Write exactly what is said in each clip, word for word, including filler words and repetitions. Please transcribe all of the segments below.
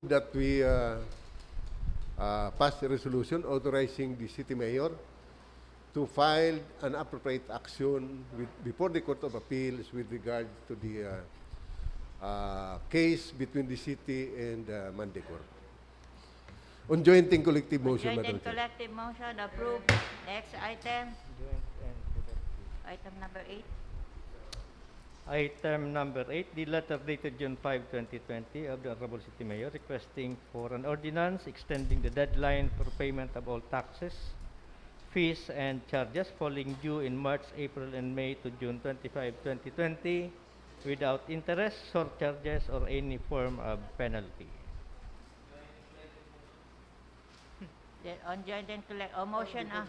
that we uh, uh, pass a resolution authorizing the city mayor to file an appropriate action with, before the Court of Appeals with regard to the uh, uh, case between the city and uh, Mandecor. On joint and collective motion, Joint Madam and Chair. Collective motion approved. Next item. Joint and collective. Item number eight. Item number eight, the letter dated June five, twenty twenty of the Honorable City Mayor requesting for an ordinance extending the deadline for payment of all taxes, fees, and charges falling due in March, April, and May to June twenty-five, twenty twenty, without interest, surcharges, or any form of penalty. The, on joint and collect, o motion, ah,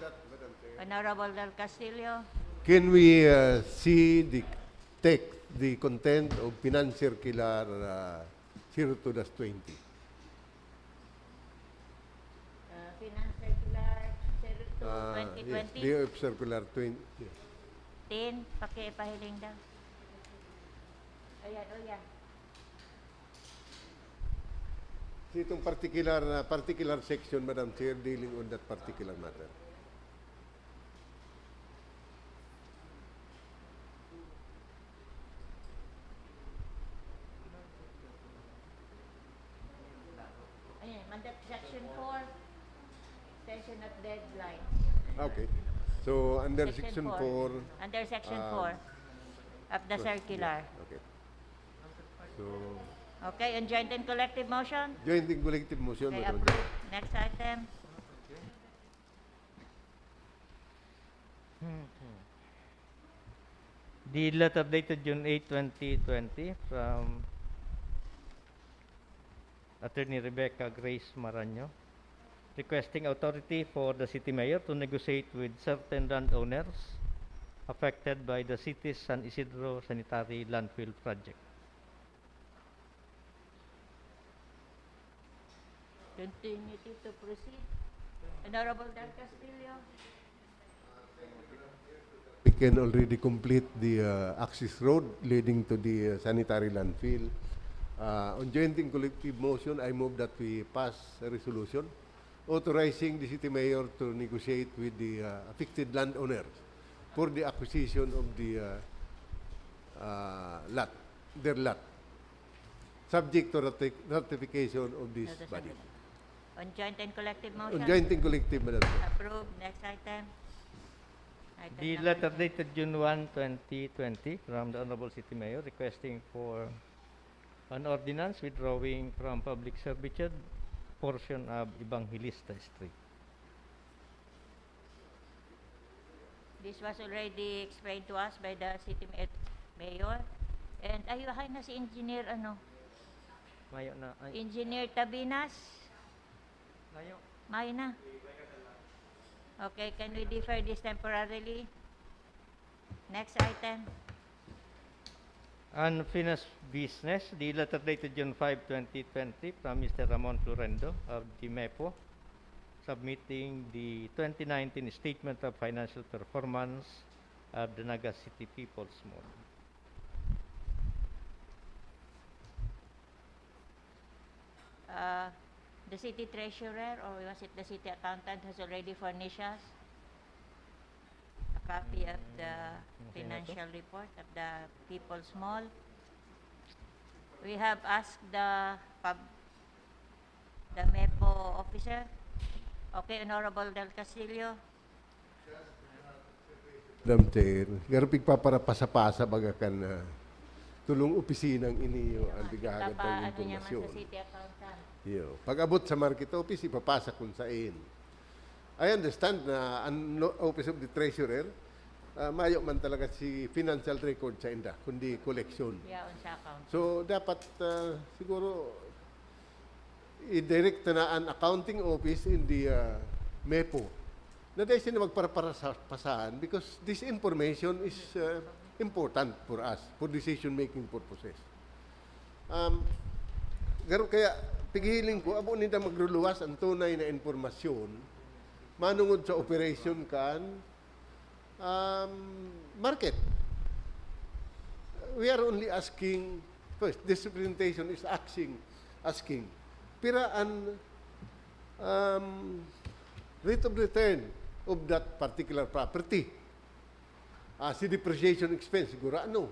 Honorable Del Castillo. Can we uh, see the text, the content of Finance Circular uh, zero two dash twenty? Uh, Finance Circular zero two, Uh, twenty yes, twenty. D O F Circular twenty. Yes. Tin, pakipahiling daw. Ayan, o yan. So itong particular na particular section, Madam Chair, dealing on that particular matter. Ayan, under section four, extension of deadline. Okay. So under Section section four. four, Under section um, four of the circular. Okay. So Okay, on joint and collective motion. Joint and collective motion, Okay, Madam Chair. approved. Next item. The letter dated June eight, twenty twenty from Attorney Rebecca Grace Maranyo, requesting authority for the city mayor to negotiate with certain landowners affected by the city's San Isidro Sanitary Landfill Project. Continue to proceed. Honorable Del Castillo. We can already complete the uh, access road leading to the uh, sanitary landfill. Uh, on joint and collective motion, I move that we pass a resolution authorizing the city mayor to negotiate with the uh, affected landowners for the acquisition of the uh, uh, lot, their lot, subject to rati- ratification of this Notice body. of On joint and collective On motion. Joint and collective, Madam Chair. Approved. Next item. Item The number letter ten. Dated June one, twenty twenty, from the Honorable City Mayor requesting for an ordinance withdrawing from public servitude portion of Evangelista Street. This was already explained to us by the city ma- mayor. And ayuhay na si Engineer, ano, Mayo na. Ay, Engineer Tabinas. mayo. Mayo na. Okay, can we defer this temporarily? Next item. Unfinished business, the letter dated June five, twenty twenty, from Mister Ramon Florendo of the MEPO, submitting the twenty nineteen statement of financial performance of the Naga City People's Mall. Uh, the city treasurer, or was it the city accountant, has already furnished us a copy of the Mm, okay na to. Financial report of the People's Mall. We have asked the pub, the MEPO officer. Okay, Honorable Del Castillo. Madam Chair, garo pigpaparapasa-pasa baga kan ah, tulong opisinang ini, yo, ang Mga tigagad tapa, ng ano niya man sa impormasyon. city accountant. Yo, pag-abot sa market office, ipapasa kun sain. I understand na ang lo- Office of the Treasurer, ah, mayo man talaga si financial record sa inda, kundi collection. Yaon sa account. So, dapat ah, siguro i-direct na an accounting office in the ah, MEPO na dahil sila magparapasahan because this information is ah, important for us for decision-making purposes. Um, garo kaya, pighiling ko, abo ninda magruluwas ang tunay na impormasyon manungod sa operation kan um, market. We are only asking, first, this representation is asking, asking Pira an, um, rate of return of that particular property? Ah, si depreciation expense, siguro ano?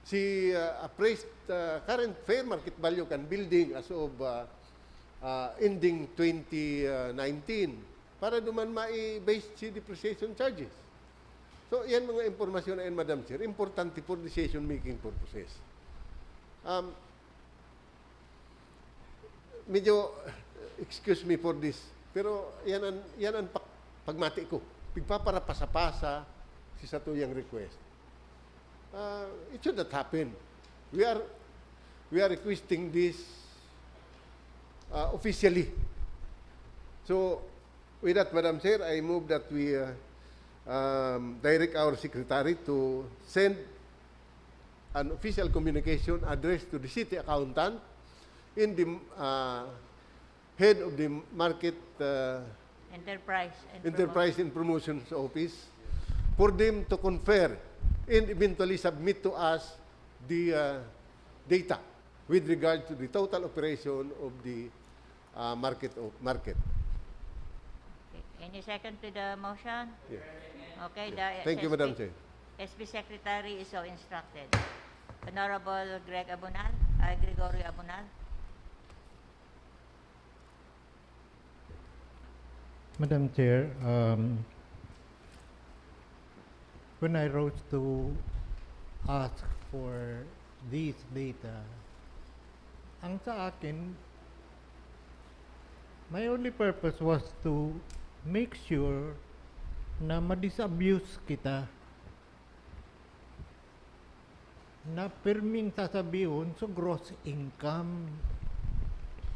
Si, ah, appraised, ah, current fair market value kan building as of, ah, ah, ending twenty nineteen. Para duman mai-base si depreciation charges. So, yan mga impormasyon na yan, Madam Chair, importante for decision-making purposes. Um, medyo, excuse me for this, pero yan ang, yan ang pak-, pagmati ko. Pigpaparapasa-pasa si satuyang request. Ah, it should not happen. We are, we are requesting this, ah, officially. So, with that, Madam Chair, I move that we, uh, um, direct our secretary to send an official communication addressed to the city accountant in the, uh, head of the market, uh, Enterprise and Enterprise and Promotions Office for them to confer and eventually submit to us the, uh, data with regard to the total operation of the, uh, market of, market. Okay. Any second to the motion? Yeah. Okay, the Thank you, S B, Madam Chair. S B Secretary is so instructed. Honorable Greg Abunal, uh, Gregorio Abunal. Madam Chair, um, when I wrote to ask for these data, ang sa akin, my only purpose was to make sure na ma-disabuse kita na pirming sasabihon sa gross income.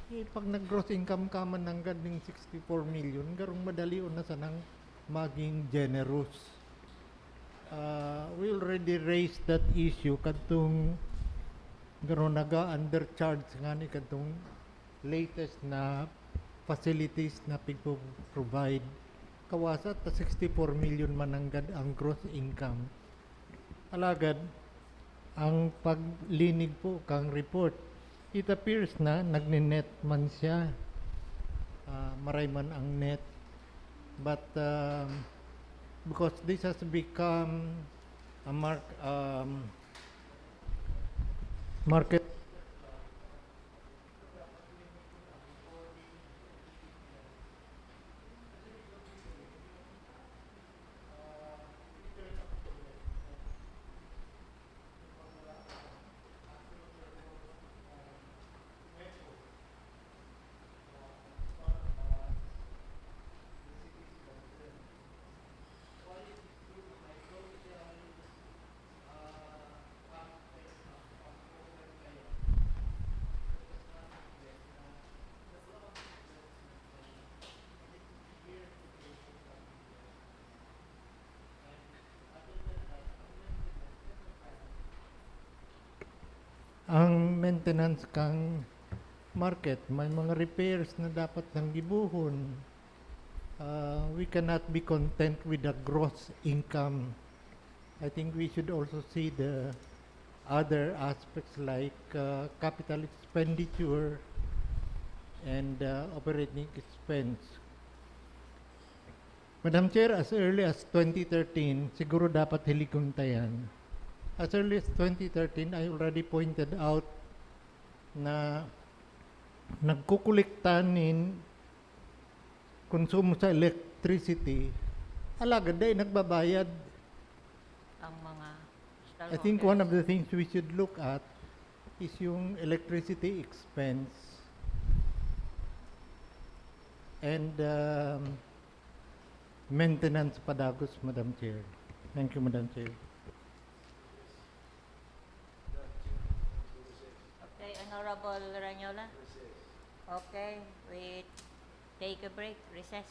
Eh, pag nag-gross income ka man nanggad ning sixty-four million, garong madali na sanang maging generous. Ah, we already raised that issue kadtong garo naga-undercharge ngani kadtong latest na facilities na pigpo-provide. Kawasa ta sixty-four million man nanggad ang gross income. Alagad, ang paglinig po kang report, it appears na nagne-net man siya. Ah, maray man ang net. But, um, because this has become a mark-, um, market Ang maintenance kang market, may mga repairs na dapat nang gibohon. Ah, we cannot be content with the gross income. I think we should also see the other aspects like, uh, capital expenditure and, uh, operating expense. Madam Chair, as early as twenty thirteen, siguro dapat hiligon ta yan. As early as twenty thirteen, I already pointed out na nagkukolekta nin konsumo sa electricity, alagad dai nagbabayad. Ang mga I think one of the things we should look at is yung electricity expense and, um, maintenance padagos, Madam Chair. Thank you, Madam Chair. Okay, Honorable Ranyola. Okay, we take a break, recess.